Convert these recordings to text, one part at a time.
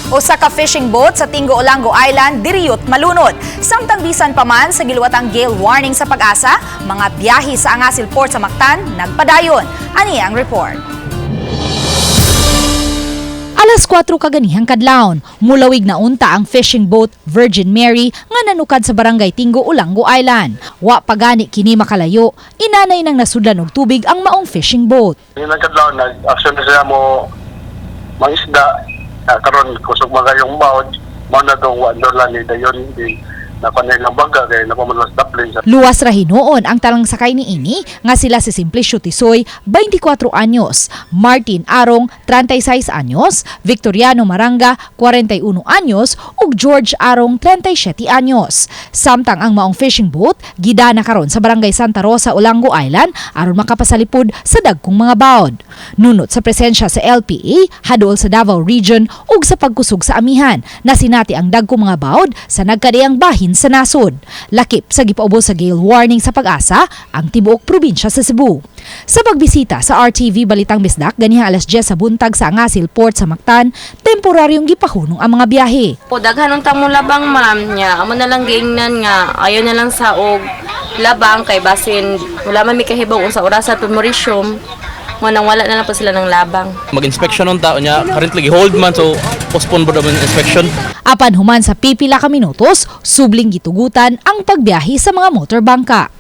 Usa ka fishing boat sa Tingo Olango Island diriyot malunod. Samtang bisan pa man sa giluwatang gale warning sa Pag-asa, mga biyahe sa Angasil Port sa Mactan nagpadayon. Ani ang report. Alas 4 kaganihang kadlawon, mulawig na unta ang fishing boat Virgin Mary nga nanukad sa barangay Tingo, Olango Island. Wa pa gani kini makalayo, inanay nang nasudlan og tubig ang maong fishing boat. Yung nagkadlaw, nag-action na siya mo mangisda. Karon kusog mga yung bawd, mao na tong wonder ni dayon din napanay lang baga kay napaman sa daplin sa Luwas ra hinuon ang talang sakay niini nga sila si Simplicio Tisoy, 24 anyos, Martin Arong, 36 anyos, Victoriano Maranga, 41 anyos ug George Arong, 37 anyos. Samtang ang maong fishing boat gidana karon sa barangay Santa Rosa, Olango Island aron makapasalipod sa dagkong mga bawd. Nunot sa presensya sa LPA, hadool sa Davao Region ug sa pagkusog sa amihan na sinati ang dagkong mga bawd sa nagkadiyang bahin sa nasod. Lakip sa gipaubos sa gale warning sa Pag-asa ang tibuok probinsya sa Cebu. Sa pagbisita sa RTV Balitang Bisdak ganiha alas 10 sa buntag sa Angasil Port sa Mactan, temporaryong gipahunong ang mga biyahe. O daghan unta mo labang, ma'am, niya. Amo na lang giingnan nga ayaw na lang sa og labang kay basin wala man mi kahibaw unsa orasa to mo-resume. Mo nang wala na lang po sila ng labang. Mag-inspection ng tao niya. Currently, hold man, so postpone ba naman inspection? Apan human sa pipila ka minutos, subling gitugutan ang pagbiyahe sa mga motor bangka.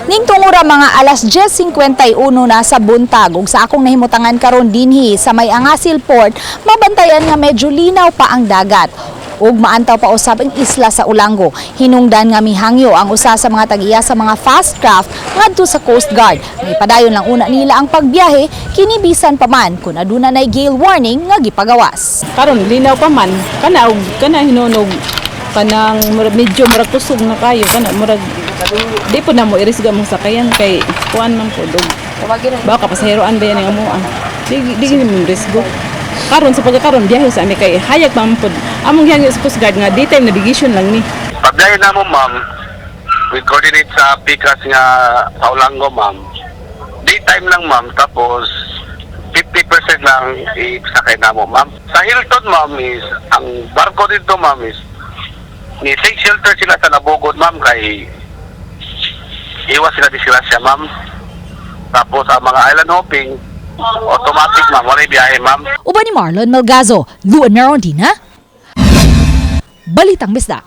Ning tungura mga alas 10:51 na sa buntag ug sa akong nahimutangan karon dinhi sa may Angasil Port, mabantayan nga medyo linaw pa ang dagat ug maantaw pa usab ang isla sa Olango. Hinungdan nga mihangyo ang usa sa mga tag-iya sa mga fast craft ngadto sa Coast Guard. May padayon lang una nila ang pagbiyahe kini bisan pa man kun aduna nay gale warning nga gipagawas. Karon linaw pa man kana og kana hinunog kanang medyo murag kusog na kayo kana, murag di po na mo irisga mong sakayan kay kuan man po dog baka pasaheroan ba yan ang amoa, di di gini mo risgo karon sa pagkakaron. Biyahe sa ami kay hayag pa man pod among gihangyo sa Coast Guard nga daytime navigation lang ni. Pagbiyahe na mo, ma'am, we coordinate sa Pikas nga sa Olango, ma'am. Daytime lang, ma'am, tapos 50% lang isakay na mo, ma'am. Sa Hilton, ma'am, is ang barko dito, ma'am, is ni take shelter sila sa Nabugod, ma'am, kay iwas sila disgrasya, ma'am. Tapos ang mga island hopping, automatic, ma'am, wala biyahe, ma'am. Uban ni Marlon Melgazo, Luan Merondina, Balitang Bisdak.